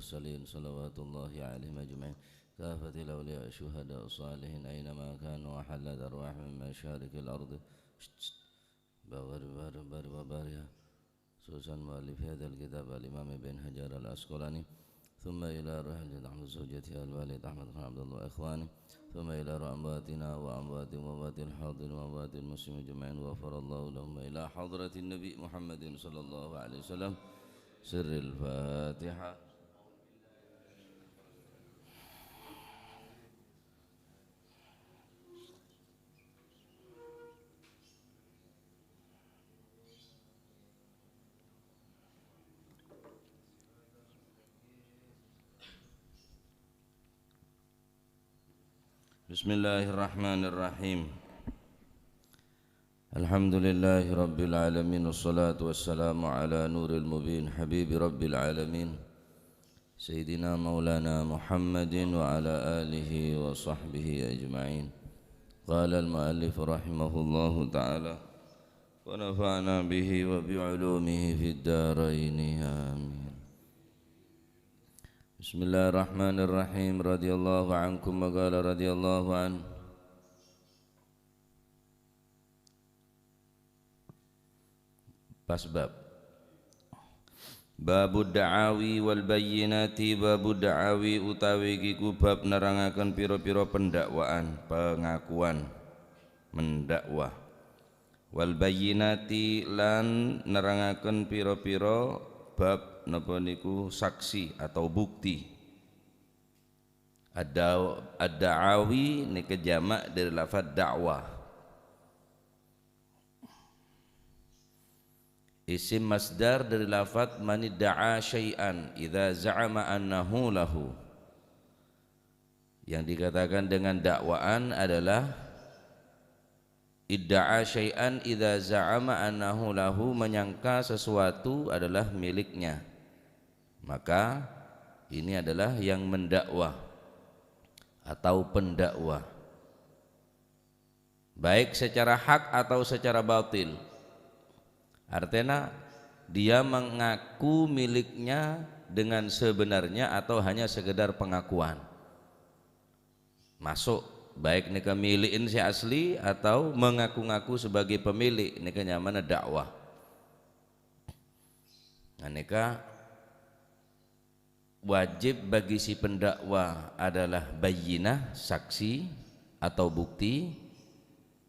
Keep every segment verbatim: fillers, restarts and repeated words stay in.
المرسلين صلوات الله عليهم أجمعين، كافة الأولياء الشهداء الصالحين أينما كانوا، وحلت أرواحهم من مشارق الأرض. بر، بر، بر، بر، بر، يا. خصوصا مؤلف هذا الكتاب الإمام ابن حجر العسقلاني، ثم إلى روح الجد أحمد زوجته الوالد أحمد خان عبد الله وإخوانه، ثم إلى روح أمواتنا وأموات، وأموات الحاضرين وأموات المسلمين أجمعين، غفر الله لهم، إلى حضرة النبي محمد صلى الله عليه وسلم. سر الفاتحة. بسم الله الرحمن الرحيم. الحمد لله رب العالمين، والصلاة والسلام على نور المبين حبيب رب العالمين، سيدنا مولانا محمد وعلى آله وصحبه أجمعين. قال المؤلف رحمه الله تعالى، ونفعنا به وبعلومه في الدارين، آمين. بسم الله الرحمن الرحيم. رضي الله عنكم، وقال رضي الله عنه. Pas bab. Babud da'awi wal bayyinati, babud da'awi utawi kiku bab nerangaken pira-pira pendakwaan, pengakuan, mendakwa. Wal bayyinati, lan nerangaken pira-pira bab napa niku saksi atau bukti. Ad-, ad-da'awi nèka jamak dhâri lafad da'wa. Isim masdar dhâri lafad man idda'a syai'an idza za'ama annahu lahu. Yang dikatakan dengan dakwaan adalah idda'a syai'an idza za'ama annahu lahu, menyangka sesuatu adalah miliknya. Maka ini adalah yang mendakwa atau pendakwa. Baik secara hak atau secara batil. Artinya, dia mengaku miliknya dengan sebenarnya atau hanya sekedar pengakuan. Masuk, baik nèka milikin sè asli atau mengaku-ngaku sebagai pemilik, nèka nyamana dakwah. Nah, nèka wajib bagi si pendakwa adalah bayyinah, saksi atau bukti,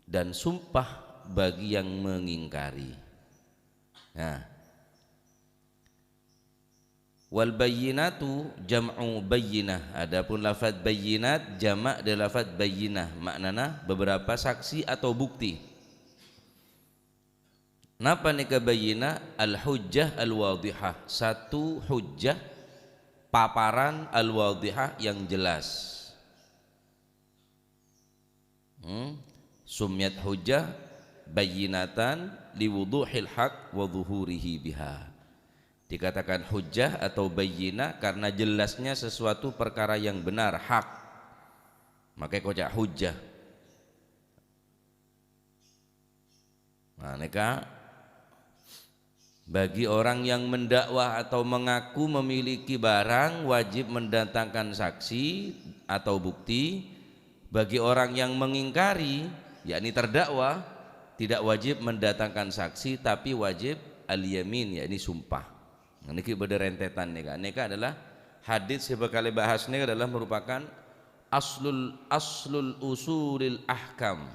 dan sumpah bagi yang mengingkari. Nah, wal bayyinatu jam'u bayyinah. Adapun lafaz bayyinat jamak dari lafaz bayyinah, maknana beberapa saksi atau bukti. Napa nèka bayyinah? Al-hujjah al-wadhihah, satu hujjah, paparan al-wadhihah yang jelas. Hmm? Summiyat hujjah bayyinatan liwuduhil haq wa zuhurihi biha. Dikatakan hujjah atau bayyinah karena jelasnya sesuatu perkara yang benar, hak. Makanya koca' hujjah. Nah, nèka bagi orang yang mendakwa atau mengaku memiliki barang, wajib mendatangkan saksi atau bukti. Bagi orang yang mengingkari, yakni terdakwa, tidak wajib mendatangkan saksi, tapi wajib al-yamin, yakni sumpah. Nah, nèka bâdâ rentetan nèka. Nèka adalah hadits sè bhâkal èbahas nèka adalah merupakan aslul, aslul usulil ahkam.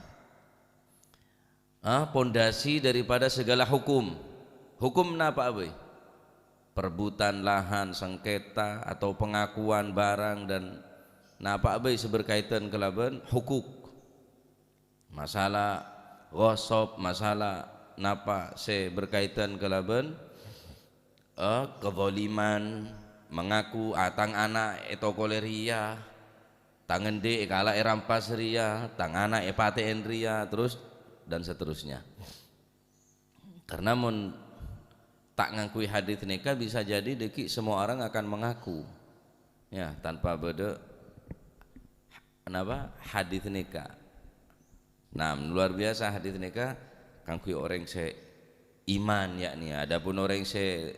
Ah, pondasi daripada segala hukum. Hukum napa bhâi? Perebutan lahan, sengketa, atau pengakuan barang dan napa bhâi sè berkaitan kalabân hukuk. Masalah ghasab, masalah napa sè berkaitan kalabân, eh, kezaliman, mengaku, ah, tang ana' ètokolè rèya, tang endi' èkala' èrampas rèya, tang ana' èpatè'è rèya, terus dan seterusnya. Karena mon ta' ngangghuy hadits nèka bisa jadi dâgghi' semua orang akan mengaku, ya, tanpa bâdâ napa hadits nèka. Nah, luar biasa hadits nèka kaangghuy orèng sè iman, yakni. Adapun orèng sè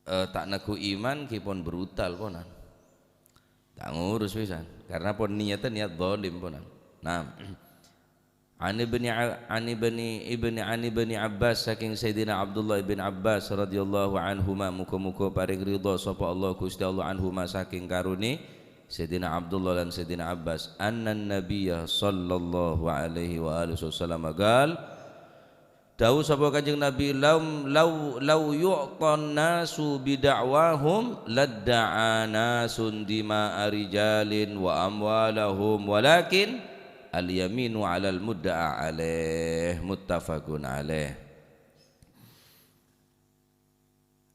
eh, ta' neggu' iman ghi pon brutal, ponan. Ta' ngurus pisan, karena pon niyatnya niat zalim, ponan. Nah, An Ibni A-, An Ibni, Ibni, An Ibni Abbas, saking Sayyidina Abdullah ibn Abbas radhiyallahu anhuma, muga-muga paring ridha sapa Allah Gusti Allah anhuma, saking karone Sayyidina Abdullah lan Sayyidina Abbas, annan Nabiyya sallallahu alaihi wa alihi wasallam qal, dawuh sapa Kanjeng Nabi, "Lam, lau, lau yu'tan nasu bida'wahum ladda'a nasun dima'a rijalin wa amwalahum, walakin al-yaminu 'alal mudda'a alaih." Muttafaqun alaih.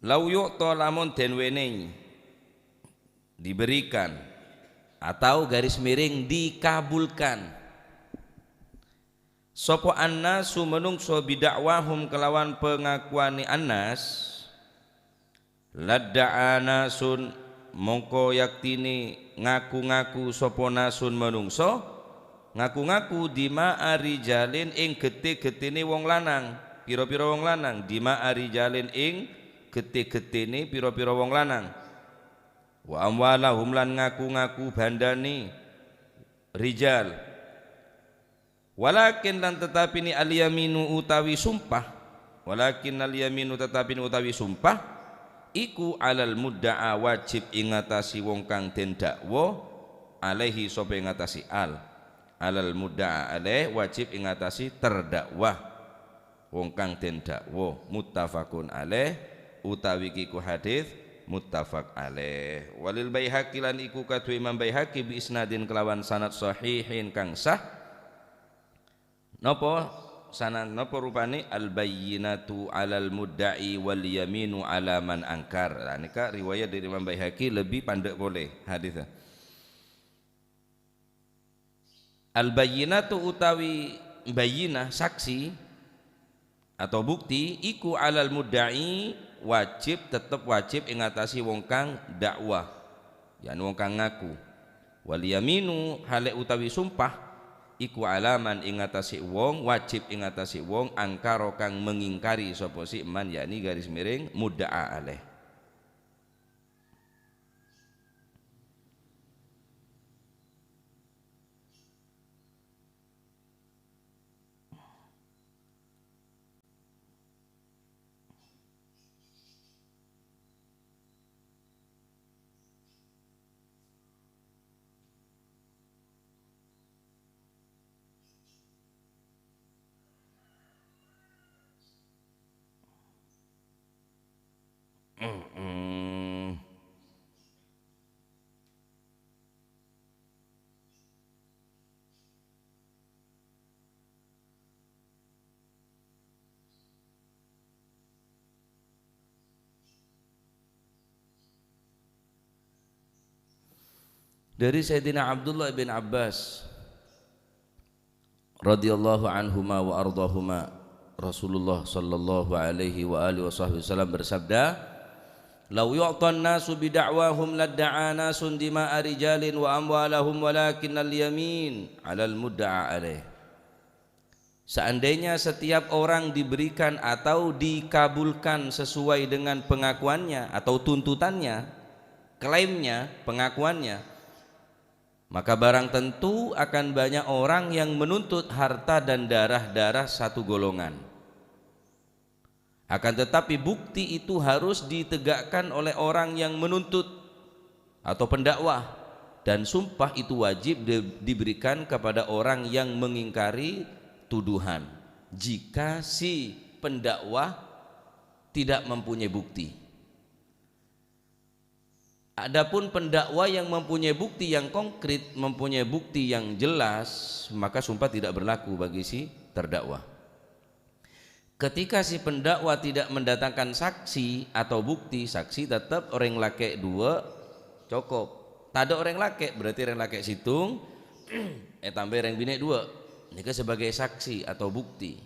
Lau yu'ta, lamun den wenehi, diberikan, atau garis miring dikabulkan, sapa annasu manungsa bida'wahum kelawan pangakuane annas, ladda'a nasun, mongko yaktine ngaku-ngaku sapa nasun manungsa, ngaku-ngaku dima'a rijalin ing gete-getene wong lanang, pira-pira wong lanang, dima'a rijalin ing gete-getene pira-pira wong lanang. Wa amwalahum, lan ngaku-ngaku bandane rijal. Walakin, lan tetapine, al-yaminu utawi sumpah, walakin al-yaminu tetapine utawi sumpah, iku alal mudda'a, wajib ing atase wong kang den dakwa, alaihi, sapa ing atase al. Alal mudda'a alaih, wajib ing atase terdakwa, wong kang den dakwa. Muttafaqun alaih, utawi kiku hadis muttafaq alaih. Walil Baihaqi, lan iku kaduwe Imam Baihaqi, bi isnadin kelawan sanad sahihin kang sah. Napa sanad, napa rupane? Al bayyinatu 'alal mudda'i wal yaminu 'ala man angkar. Nah, nika riwayat dari Imam Baihaqi lebih pandek pole hadisnya. Al bayyinatu utawi bayyinah, saksi, atau bukti, iku 'alal mudda'i, wajib, tetep wajib ing atase wong kang dakwa, yakni wong kang ngaku. Wal yaminu, hale utawi sumpah, iku 'ala man, ing atase wong, wajib ing atase wong, angkara, kang mengingkari sapa si man, yakni garis miring mudda'a alaih. Mm-mm. Dari Sayyidina Abdullah bin Abbas radhiyallahu anhuma wa ardhahuma, Rasulullah sallallahu alaihi wa alihi wasahbihi wasallam bersabda, "Lau yu'tan nasu bida'wahum ladda'a nasun dima'a rijalin wa amwalahum, walakinnal yamin 'alal mudda'a alaih." Seandainya setiap orang diberikan atau dikabulkan sesuai dengan pengakuannya atau tuntutannya, klaimnya, pengakuannya, maka barang tentu akan banyak orang yang menuntut harta dan darah-darah satu golongan. Akan tetapi, bukti itu harus ditegakkan oleh orang yang menuntut atau pendakwa, dan sumpah itu wajib di-, diberikan kepada orang yang mengingkari tuduhan. Jika si pendakwa tidak mempunyai bukti. Adapun pendakwa yang mempunyai bukti yang konkret, mempunyai bukti yang jelas, maka sumpah tidak berlaku bagi si terdakwa. Ketika si pendakwa tidak mendatangkan saksi atau bukti, saksi tetap orèng lakè' dua cokop. Tadâ' orèng lakè', berarti orèng lakè' sèttong, ètambâi orèng binè' dua. Nèka sebagai saksi atau bukti.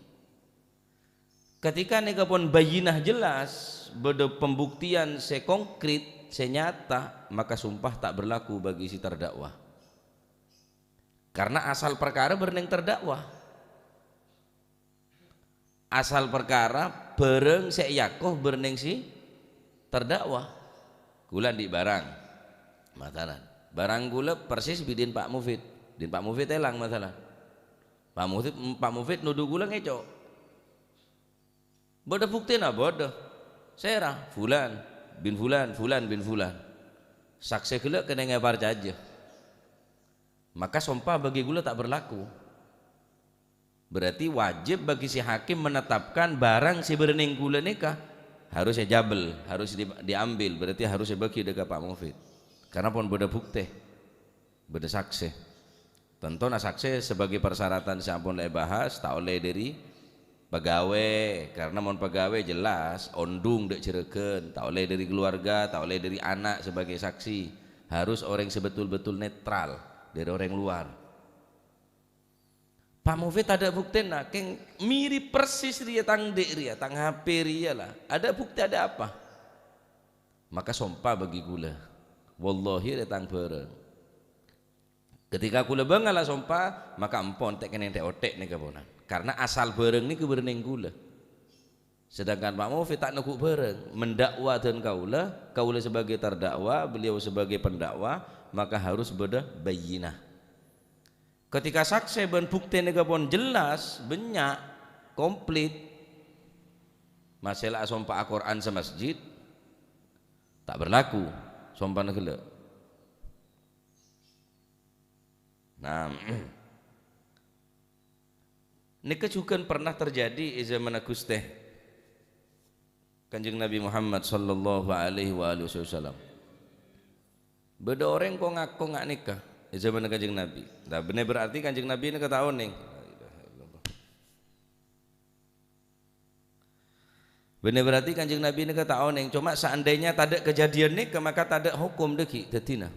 Ketika nèka pon bayyinah jelas, bâdâ pembuktian sè konkret, sè nyata, maka sumpah tak berlaku bagi si terdakwa. Karena asal perkara bârnèng terdakwa. Asal perkara bârâng sè èako bârnèng si Terdakwa, kaulâ andi' barang, masalan. Barang kaulâ persis bi' dhin Pak Mufid. Dhin Pak Mufid èlang, masalan. Pak Mufid, Pak Mufid nodhu kaulâ ngèco'. Bâdâ buktèna? Bâdâ. Sèra? Fulan bin Fulan, Fulan bin Fulan. Saksè ghellâ' kennengnga èparcajâ. Maka sompa bagi kaulâ ta' berlaku. Berarti wajib bagi si hakim menetapkan barang sè bârâ' neng kaulâ nèka harus èjabel, harus di-, diambil, berarti harus èbâghi dâ' ka Pak Mufid. Karena pon bâdâ buktè, bâdâ saksè. Tantona saksè sebagai persyaratan sè ampon la èbahas, ta' ollè dâri pegawai, karena mon pegawai jelas ondung dâ' jhurâghân, ta' ollè dâri keluarga, ta' ollè dâri ana' sebagai saksi. Harus orèng sè betul-betul netral dâri orèng luar. Pak Mufid tadâ' buktèna, kèng mirip persis rèya tang dhi' rèya, tang H P rèya la. Adâ' buktè, adâ' apa? Maka sompa bagi kaulâ. Wallahi rè tang bhârâng. Ketika kaulâ bângalla sompa, maka ampon ta' kennèng tè-othè nèka ponan. Karena asal bhârâng nèka bârâ' neng kaulâ. Sedangkan Pak Mufid ta' neggu' bhârâng, mendakwa dân kaulâ, kaulâ sebagai terdakwa, beliau sebagai pendakwa, maka harus bâdâ bayyinah. Ketika saksè bân buktè nèka pon jelas, bânnya', komplit, masè la asompa'a Qur'an samasjid, ta' berlaku sompana ghellâ'. Nah, nèka jhughân pernah terjadi è zamanna Ghustè Kanjeng Nabi Muhammad sallallahu alaihi wa alihi wasallam. Bâdâ orèng ko-ngako nga' nèka è zamanna Kanjeng Nabi. Nah, bânnè berarti Kanjeng Nabi nèka ta' onèng. Bânnè berarti Kanjeng Nabi nèka ta' onèng. Coma seandainya tadâ' kejadian nèka, maka tadâ' hokom dâggi' dâddhina.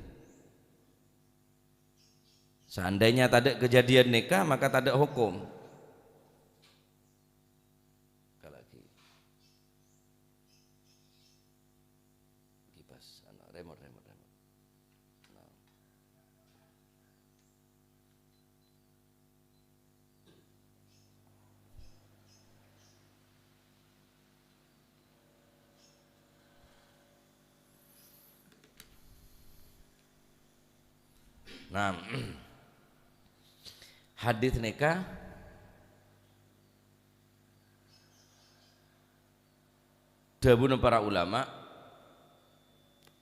Seandainya tadâ' kejadian nèka, maka tadâ' hokom. Kalagi. Kipas, anu, remote, remote, remote. Nah. Nah, hadis nèka dhâbuna para ulama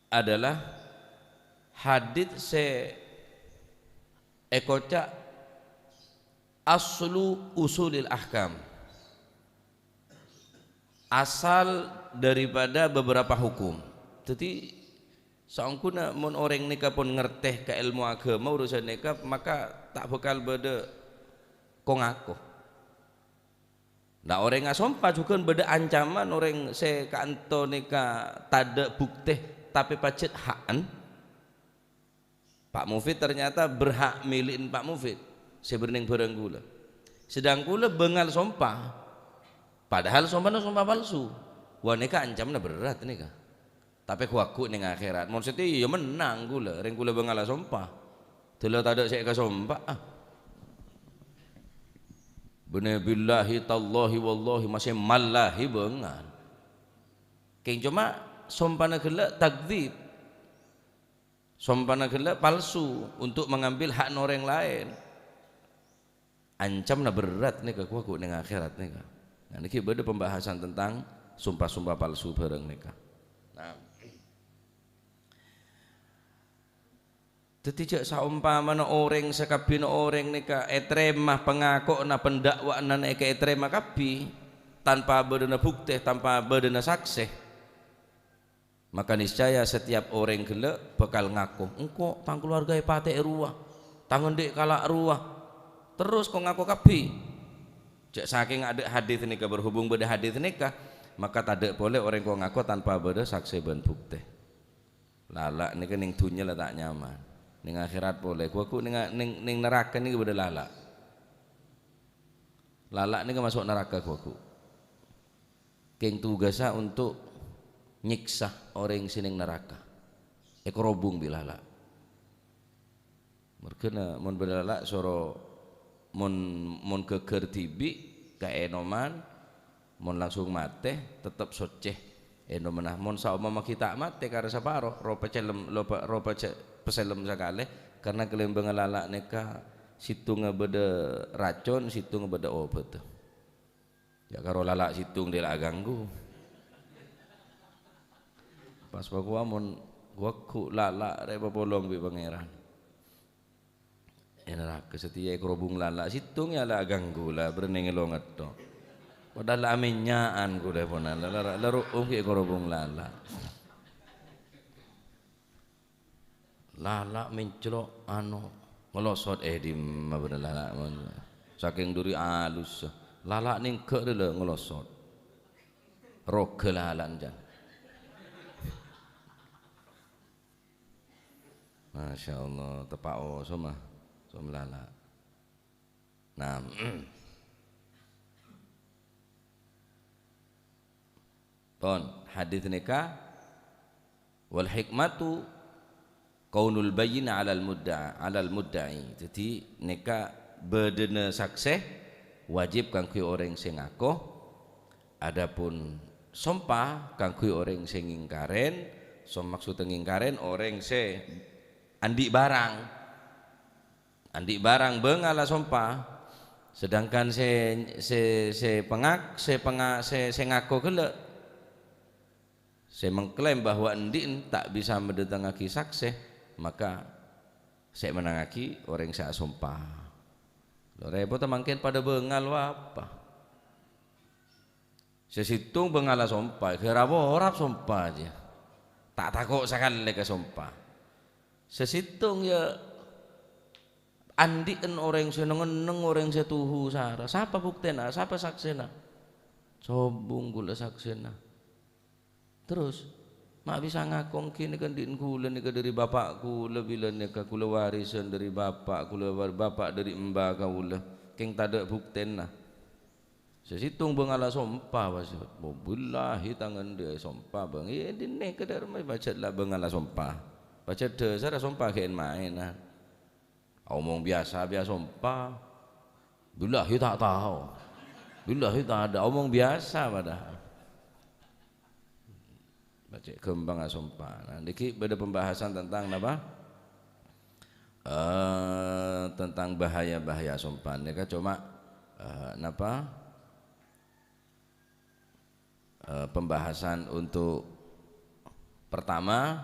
adalah hadis sè èkoca' aslu usulil ahkam, asal daripada beberapa hukum. Dhâddhi, saongghuna mon orèng nèka pon ngartè ka èlmo aghâma urusan nèka, maka ta' bhâkal bâdâ ko-ngako. Nah, orèng asompa jhughân bâdâ ancaman orèng sè ka'anto nèka tadâ' buktè, tapè pajhât ha'an. Pak Mufid ternyata berhak mili'in Pak Mufid sè bârnèng bhârâng kaulâ. Sedang kaulâ bângal sompa, padahal sompana sompa palsu. Wah, nèka ancamna berrâ' nèka. Tapè ghu-lagghu' neng akhèrat. Mon satèya mennang kaulâ, rèng kaulâ bângalla sompa. Dâlla tadâ' sè èkasompa'a. Bânnè billahi tallahi wallahi masè mallahi bângal. Kèng coma sompana ghellâ' takdzib. Sompana ghellâ' palsu untuk mengambil hakna orèng laèn. Ancamna berrâ' nèka, ghu-lagghu' neng akhèrat nèka. Nah, nèka bâdâ pembahasan tentang sompa-sompa palsu bhârâng nèka. Nah. Dhâddhi jhâ' saompamana orèng sakabbhiyânna orèng nèka ètarèma pangako'na, pandakwa'anna nèka ètarèma kabbhi, tanpa bâdâna buktè, tanpa bâdâna saksè. Maka niscaya setiap orèng ghellâ' bhâkal ngako, "Engko' tang kalowarga èpatè'è rowa, tang andi' kala' rowa." Terros ko-ngako kabbhi. Jhâ' sakèng adâ' hadis nèka, berhubung bâdâ hadis nèka, maka tadâ' polè orèng ko-ngako tanpa bâdâ saksè bân buktè. Lala' nèka neng dhunnya la ta' nyaman. Neng akhèrat polè, ghu-lagghu' neng, neng, neng naraka nèka bâdâ lala'. Lala' nèka maso' naraka, ghu-lagghu'. Kèng tugassa untuk nyèksa orèng sè neng naraka. Èkarobung bi' lala'. Merghâna mon bâdâ lala' soro mon, mon ghâghâr dhibi' kaènoman, mon langsung matè, tettep soccè. Èno mennah, mon saompama ghi' ta' matè karè saparo, ropa cellem, lopa-, ropa ce-, pèsellem sakalè, karna kalèmbângnga lala' nèka sèttongnga bâdâ racon, sèttongnga bâdâ obhâddhâ. Jhâ' karo lala' sèttong dâlâ aganggu. Pas pakowa mon wagghu' lala' rè papolong bi' Pangèran. È naraka satèya èkarobhung lala', sèttong ya la aganggu la, bârnè ngello ngetto. Padahal la amènynya'an kulâ pona, la, la, la ro'om ghi' èkarobhung lala'. Lala' menclok, ano, ngelosot, eh, dimma bâdâ lala', mon. Sakèng duri alus. Lala' nèngghâ' rè la ngelosot. Roga lala' encan. Masya Allah, teppa' osom, ah. Osom lala'. Nah. Pon, hadis nèka, "Wal hikmatu kaunul bayyina 'alal mudda'a, 'alal mudda'i." Jadi, nèka bâdâna saksè wajib kaangghuy orèng sè ngako, adapun sompa kaangghuy orèng sè ngèngkarèn, som-, maksodda ngèngkarèn orèng sè andi' bhârâng. Andi' bhârâng bângalla sompa, sedangkan sè, sè, sè pangak-, sè panga-, sè, sè ngako ghellâ', sè mengklaim bahwa andi'en ta' bisa mandhâtengngaghi saksè, maka sè mennangngaghi orèng sè asompa. Lo, rèpotta mangkèn padâ bângal apa? Sè sèttong bângalla sompa, ghârâ porap sompa jiyâ. Ta' tako' sakalè ka sompa. Sè sèttong ya andi'en orèng sè neng-enneng, orèng sè tuhu sara. Sapa buktèna? Sapa saksèna? Sobung ghulâ saksèna. Terros, ma' bisa ngako ènggi nèka andi'en ghulâ nèka dâri bapa' ghulâ, bilâ nèka ghulâ warisan dâri bapa' ghulâ, war-, bapa' dâri emba kaulâ. Kèng tadâ' buktèna. Sè sèttong bângalla sompa, pas, "Billahi tang andi' sompa, Bang." Iyâ, dinna' ka dâremma pajhât la bângalla sompa. Pajhât dhâsarra sompa ghi' èn-maènan. Omong biyasa, biyasa sompa. "Billahi ta' tao. Billahi tadâ'." Omong biyasa padahal. Cè' ghâmpang asompa. Nah, nèka bâdâ pembahasan tentang napa? Eh, tentang bahaya-bahaya asompa. Nèka cuma, eh, napa? Eh, pembahasan untuk pertama,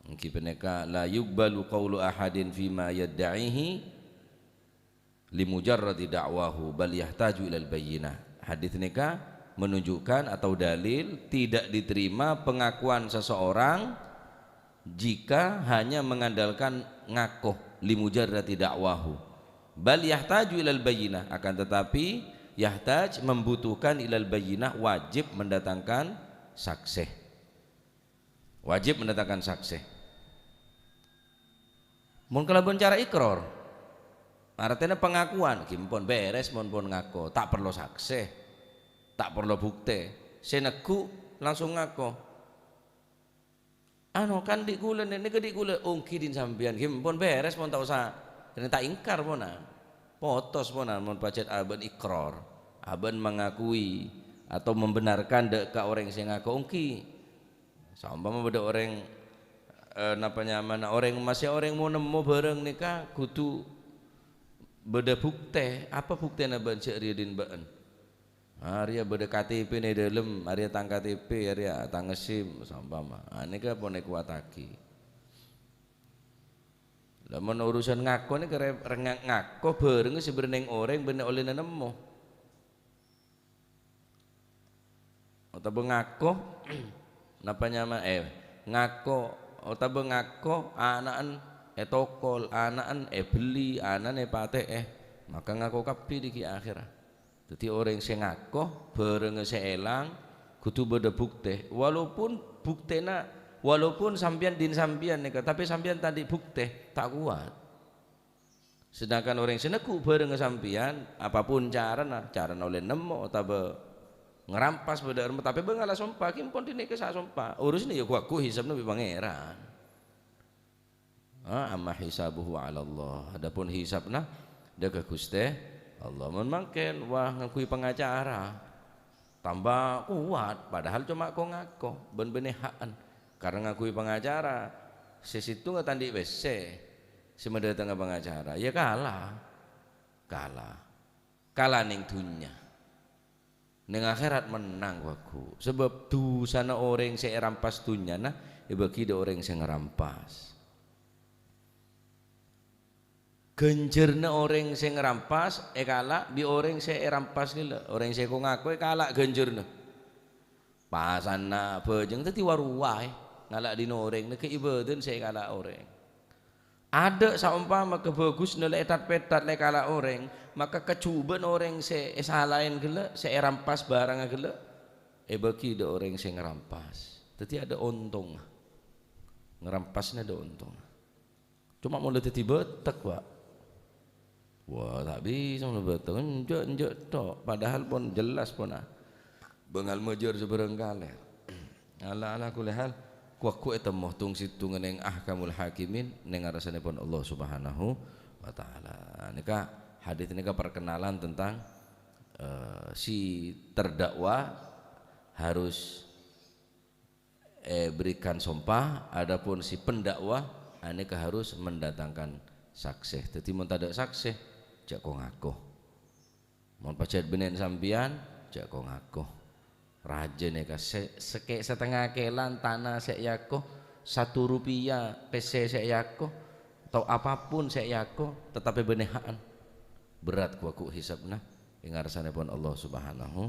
ènggi panèka, "La yuqbalu qaulu ahadin fima yadda'ihi li mujarradi da'wahu, bal yahtaju ilal bayyinah." Hadis nèka menunjukkan atau dalil tidak diterima pengakuan seseorang jika hanya mengandalkan ngako, li mujarradi da'wahu. Bal yahtaju ilal bayyinah, akan tetapi yahtaj, membutuhkan, ilal bayyinah, wajib mendatangkan saksè. Wajib mendatangkan saksè. Mon kalabân cara ikrar, artèna pangakuan, ghi ampon bèrès mon pon ngako, ta' parlo saksè, ta' parlo buktè. Sè neggu' langsung ngako. "Ano, kan dhi' ghulâ nè-, nèka dhi' ghulâ." "Ongghi dhin sampèyan, ghi ampon bèrès mon ta' osa, kènè ta' ingkar pona. Potos pona mon pajhât abâ'na ikrar, abâ'na mengakui atau membenarkan dâ' ka orèng sè ngako ongghi." Saompama bâdâ orèng, eh, napa nyamana orèng masè orèng mo nemmo bhârâng nèka kodhu bâdâ buktè. "Apa buktèna bâ'na jhâ' rèya dhin bâ'na?" "Arèya bâdâ K T P-na è dâlem, arèya tang K T P, arèya tang SIM," saompama. Ah, nèka pon èkowataghi. Lah, mon urusan ngako nèka re-, re-, nga-, ngako bhârâng sè bârnèng orèng bânnè ollèna nemmo. Otabâ ngako, napa nyama-, eh, ngako, otabâ ngako ana'en ètokol, ana'en èbelli, ana'en èpatè'è, maka ngako kabbhi dhi' ghi' akhèra. Dhâddhi orèng sè ngako bhârângnga sè èlang kodhu bâdâ buktè. Walaupun buktèna, walaupun sampèyan dhin sampèyan nèka, tapè sampèyan ta' andi' buktè, ta' kowat. Sedangkan orèng sè neggu' bhârângnga sampèyan, apapun carana, carana ollè nemmo otabâ ngarampas bâdâ arma, tapè bângalla sompa, ghi ampon dhinèka sa sompa. Urusanna ya ghu-, ghu hisabna bi' Pangèran. Ah, amma hisabuhu 'ala Allah. Adapun hisabna dâ' ka Ghustè Allah. Mon mangkèn, wah, ngangghuy pangacara. Tamba kowat, padahal coma ko-ngako bân bânnè ha'an. Karna ngangghuy pangacara, sè sèttongnga ta' andi' pèssè, sè madâtengnga pangacara, ya kala. Kala. Kala neng dhunnya. Neng akhèrat mennang, ghu-lagghu. Sabâb dhusana orèng sè èrampas dhunnyana èbâgi dâ' orèng sè ngarampas. Ghânjhârânna orèng sè ngarampas èkala' bi' orèng sè èrampas ghellâ'. Orèng sè ko-ngako èkala' ghânjhârânna. Pasanna abhâjâng dhâddhi wa-rowa, è, ngala' dhin orèng, nèka ibâdâna sè èkala' orèng. Adâ' saompama kabhâghusânna la ètat-pètat la èkala' orèng, maka kajhubâ'ân orèng sè èsalaè ghellâ', sè èrampas bhârângnga ghellâ', èbâgi dâ' orèng sè ngarampas. Dhâddhi adâ' ontongnga. Ngarampasna adâ' ontongnga. Coma mon la dhâddhi bâtek, Pak. Wah, ta' bisa mon bâtek. Enjâ', enjâ' tok. Padahal pon jelas pon, ah. Bângal majâr sabârâng kalèr. Ala, ala kulli hal, ghu-lagghu ètemmo tong-sèttongnga neng Ahkamul Hakimin, neng arsanèpon Allah Subhanahu wa Ta'ala. Nèka, hadis nèka perkenalan tentang, eh, si terdakwa harus eh, berikan sompah, adapun si pendakwa, anèka harus mendatangkan saksè. Dhâddhi, mon tadâ' saksè, jhâ' ko-ngako. Mon pajhât bânnè sampèyan, jhâ' ko-ngako. Rajâ nèka sè-, sakè-, satengnga kèlan tana sè èako, satu rupiah pèssè sè èako, atau apapun sè èako, tetapi bânnè ha'an. Berat ghu-lagghu hisabna, è ngarsanèpon Allah Subhanahu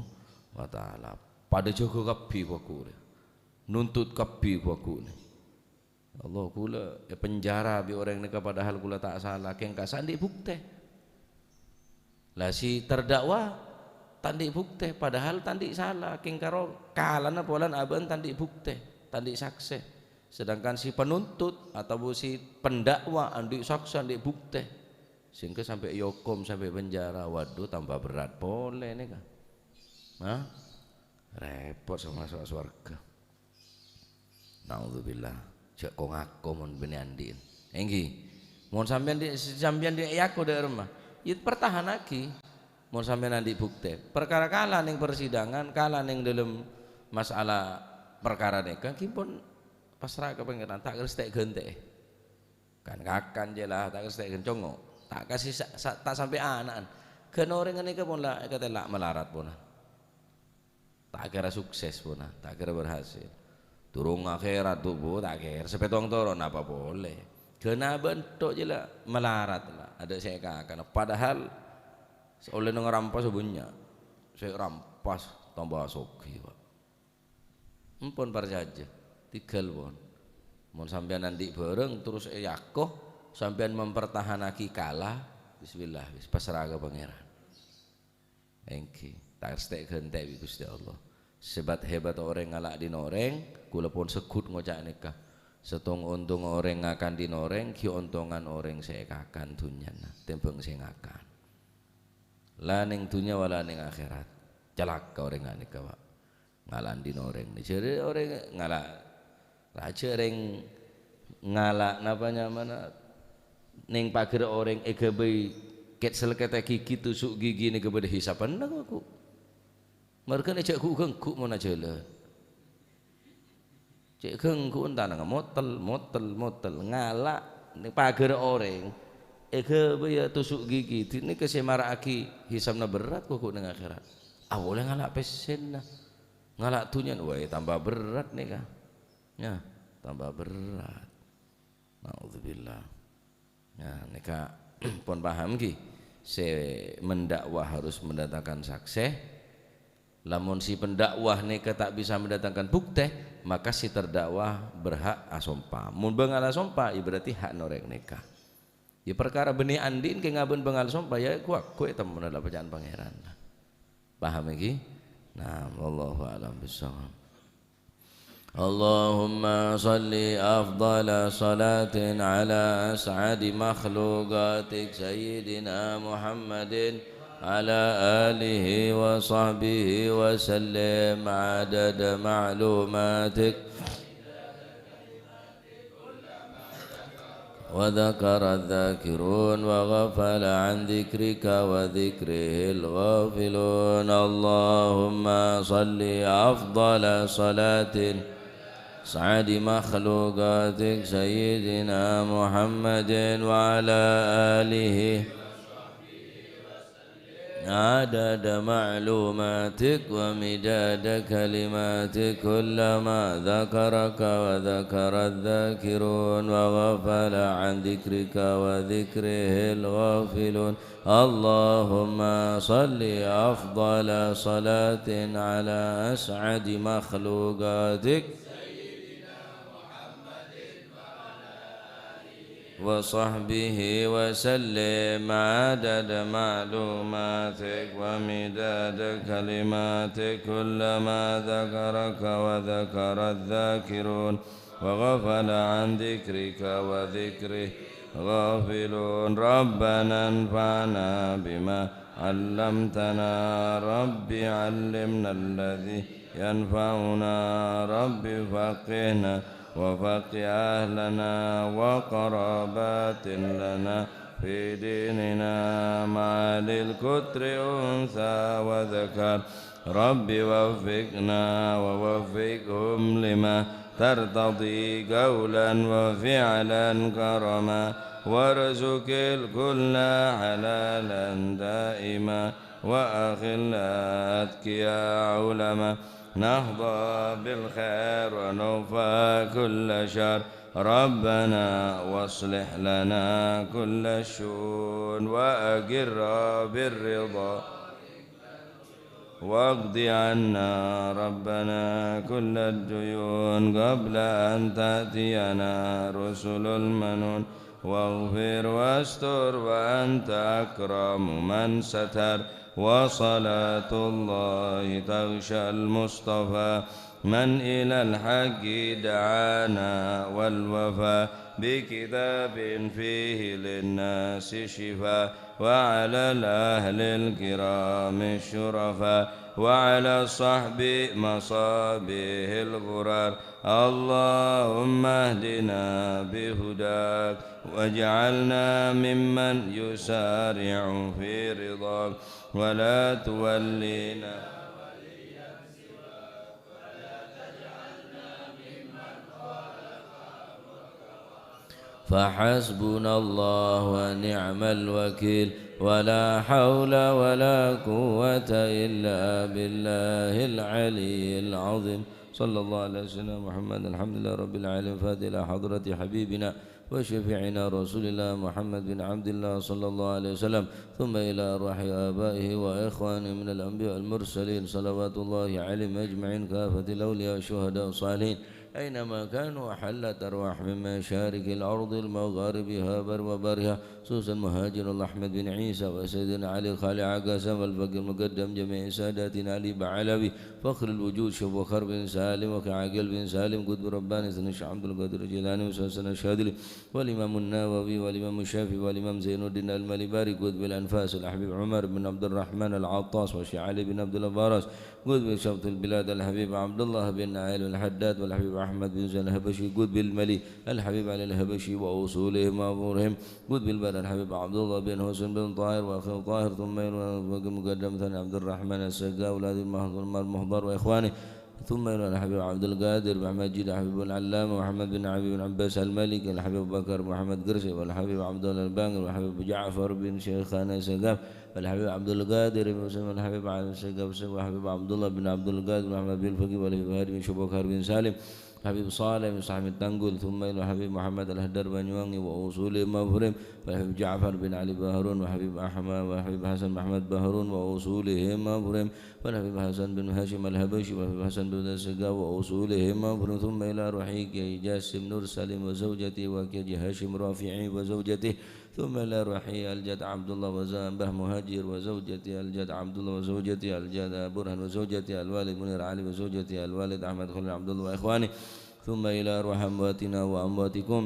wa Ta'ala. Padâ jâgâ kabbhi ghu-lagghu rè. Nuntut kabbhi ghu-lagghu nè. Ya Allah, kaulâ èpenjara bi' orèng nèka padahal kaulâ ta' sala, kèng kassa' andi' buktè. La si terdakwa ta' andi' buktè, padahal ta' andi' sala, kèng karo kalana polana abâ'na ta' andi' buktè, ta' andi' saksè. Sedangkan si penuntut atau si pendakwa andi' saksè, andi' buktè. Sehingga sampè' èokom, sampè' penjara. Waduh, tambah berat polè nèka. Hah? Rèpot sè maso' sowarghâ. Naudzubillah. Jhâ' ko-ngako mon bânnè andi'na. Èngghi. Mon sampèyan di-, sampèyan di-, èako dâ' remma, ya pertahanaghi. Mon sampèyan andi' buktè. Perkara kala neng persidangan, kala neng dâlem masalah perkara nèka, ghi pon pasra ka Pangèran, ta' kèra satèya ghântè'è. Kan kakan jâ la, ta' kèra satèya ghân congo'. Ta' kasi sa-, sa-, ta' sampè' ana'na. Ghân orèng ghânèka pon la èkatella' malarat pona. Ta' kèra sukses pona, ta' kèra berhasil. Durung akhèrat tubu, ta' kèra. Sapètong toron apa polè. Ghân abâ'na tok jâ la malarat la, adâ' sè èkakana. Padahal sè ollè neng rampas bânnya'. Sè rampas tamba soghi, Pak. Empon parcajâ, tèghâl pon. Mon sampèyan andi' bhârâng terros èako, sampèyan mempertahanaghi kala, bismillah, wis pasra ka Pangèran. Èngghi, ta' satèya ghântè' bi' Ghustè Allah. Sebat-hebat orèng ngala' dhin orèng, kaulâ pon segghut ngoca' nèka. Sèttong ontong orèng ngakan dhin orèng, ghi ontongan orèng sè èkakan dhunnyana, tèmbhâng sè ngakan. La neng dhunnya, wala neng akhèrat. Calaka orèng ghânèka, Pak. Ngala' dhin orèng. Jârèya orèng ngala', rajâ orèng ngala' napa nyamana, neng paghâr orèng èghâbây kèt-, sèlkètta gigi, tusuk gigi nèka bâdâ hisabbhâ, ghu-lagghu. Marghâna jhâ' ghu-, ghengghu mon ajhâlân. Cè' ghengghuwân tanangnga motel, motel, motel. Ngala' neng paghâr orèng èghâbâyâ tusuk gigi. Dhinèka sè mara'aghi hisabbhâ berrâ' ghu-lagghu neng akhèrat. Apolè ngala' pèssèna. Ngala' dhunnyana, wah, tamba berrâ' nèka. Ya, tamba berrâ'. Naudzubillah. Nah, nèka pon paham ghi? Sè mendakwa harus mendatangkan saksè. Lamon si pendakwa nèka ta' bisa mendatangkan buktè, maka si terdakwa berhak asompa. Mon bângal asompa, ya berarti hakna orèng nèka. Ya, parkara bânnè andi'na kèng abâ'na bângal sompa, ya, ghu-lagghu ètemmona la bâcaan Pangèran. Paham èngghi? Nah, wallahu a'lam bissawab. اللهم صل أفضل صلاة على أسعد مخلوقاتك سيدنا محمد وعلى آله وصحبه وسلم عدد معلوماتك. وذكر الذاكرون وغفل عن ذكرك وذكره الغافلون. اللهم صل أفضل صلاة سعد مخلوقاتك سيدنا محمد وعلى آله عدد معلوماتك ومداد كلماتك، كلما ذكرك وذكر الذاكرون وغفل عن ذكرك وذكره الغافلون. اللهم صل أفضل صلاة على أسعد مخلوقاتك وصحبه وسلم عدد معلوماتك ومداد كلماتك، كلما ذكرك وذكر الذاكرون وغفل عن ذكرك وذكره غافلون. ربنا انفعنا بما علمتنا. رب علمنا الذي ينفعنا. رب فقهنا وفقه أهلنا وقرابات لنا في ديننا مع أهل القطر أنثى وذكر. رب وفقنا ووفقهم لما ترتضي قولا وفعلا كرما، وارزق الكل حلالا دائما، وأخل أتقياء علما، نحظى بالخير ونكفى كل شر. ربنا واصلح لنا كل الشؤون، وأقر بالرضا واقض عنا ربنا كل الديون قبل أن تأتينا رسل المنون، واغفر واستر وأنت أكرم من ستر، وصلاة الله تغشى المصطفى من إلى الحق دعانا والوفا، بكتاب فيه للناس شفاء، وعلى الأهل الكرام الشرفاء، وعلى الصحب مصابيح الغرر. اللهم اهدنا بهداك، واجعلنا ممن يسارع في رضاك، ولا تولينا فحسبنا الله ونعم الوكيل، ولا حول ولا قوة إلا بالله العلي العظيم. صلى الله على سيدنا محمد. الحمد لله رب العالمين. فاتحة إلى حضرة حبيبنا وشفيعنا رسول الله محمد بن عبد الله صلى الله عليه وسلم، ثم إلى أرواح آبائه وإخوانه من الأنبياء والمرسلين، صلوات الله عليهم أجمعين، كافة الأولياء والشهداء والصالحين، أينما كانوا حلت أرواحهم من مشارق الأرض لمغاربها بر وبرها، خصوصا مهاجر الله أحمد بن عيسى وسيدنا علي خالع قاسم والفقيه المقدم جميع ساداتنا علي بعلوي فخر الوجود شيخ بكر بن سالم وكعقيل بن سالم قطب رباني سيدنا الشيخ عبد القادر الجيلاني وسيدنا الشاذلي والإمام النووي والإمام الشافعي والإمام زين الدين المليباري قطب الأنفاس الحبيب عمر بن عبد الرحمن العطاس والشيخ علي بن عبد الله باراس قطب شبط البلاد الحبيب عبد الله بن نايل الحداد والحبيب أحمد بن زين الحبشي قطب الملي الحبيب علي الحبشي وأصولهم وفروعهم قطب البلد الحبيب عبد الله بن حسين بن طاهر وأخيه طاهر، ثم إلى المقدم ثاني عبد الرحمن السقاف والحبيب محمد عمر محضر وإخوانه، ثم إلى الحبيب عبد القادر محمد جيد الحبيب العلامة محمد بن حبيب بن عباس المالكي الحبيب أبو بكر محمد قرشي والحبيب عبد الله البانقري والحبيب جعفر بن شيخنا السقاف والحبيب عبد القادر بن مسلم والحبيب علي السقاف والحبيب عبد الله بن عبد القادر محمد بن الفقيه والحبيب هادي بن شيخ بكر بن سالم الحبيب صالح بن صاحب التنقل، ثم إلى الحبيب محمد الأخضر بن يوانقي وأصولهم وفروعهم، والحبيب جعفر بن علي بهرون، والحبيب أحمد، والحبيب حسن محمد بهرون وأصولهم وفروعهم، والحبيب حسن بن هاشم الحبشي، والحبيب حسن بن السقاف وأصولهم وفروعهم، ثم إلى روح كي جاسم نور سليم وزوجته، وكي هاشم رافعي وزوجته، ثم إلى روح الجد عبد الله وزوجته مهاجر وزوجته الجد عبد الله وزوجته الجد برهان وزوجته الوالد منير علي وزوجته الوالد أحمد خليل عبد الله وإخوانه، ثم إلى روح أمواتنا وأمواتكم،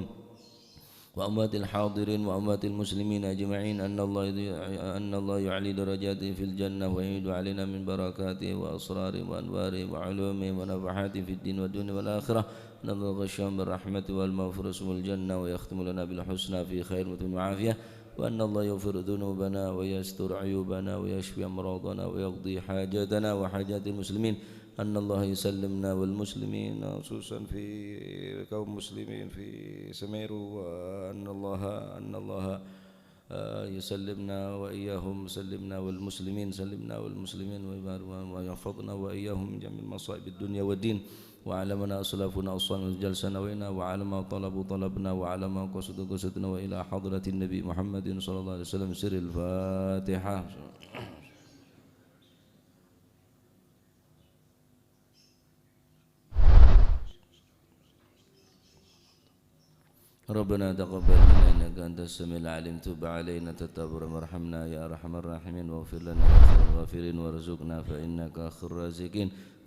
وأموات الحاضرين وأموات المسلمين أجمعين، أن الله يضيع-، أن الله يعلي درجاته في الجنة ويعيد علينا من بركاته وأسراره وأنواره وعلومه ونفحاته في الدين والدنيا والآخرة، أن الله يغشاهم بالرحمة والمغفرة ويسكنهم الجنة ويختم لنا بالحسنى في خير وطب وعافية، وأن الله يغفر ذنوبنا ويستر عيوبنا ويشفي أمراضنا ويقضي حاجاتنا وحاجات المسلمين، أن الله يسلمنا والمسلمين، خصوصا في قوم مسلمين في سميرو، وأن الله، أن الله، آه، يسلمنا وإياهم، سلمنا والمسلمين، سلمنا والمسلمين، ويبارك ويحفظنا وإياهم من جميع مصائب الدنيا والدين، وعلى من أسلفنا أصلنا جلسنا وإنا، وعلى ما طلبوا طلبنا، وعلى ما قصدوا قصدنا، وإلى حضرة النبي محمد صلى الله عليه وسلم. سر الفاتحة. ربنا تقبل منا إنك أنت السميع العليم، تب علينا تتاب الرحيم، وارحمنا يا أرحم الراحمين، واغفر لنا يا خير الغافرين، وارزقنا فإنك خير الرازقين.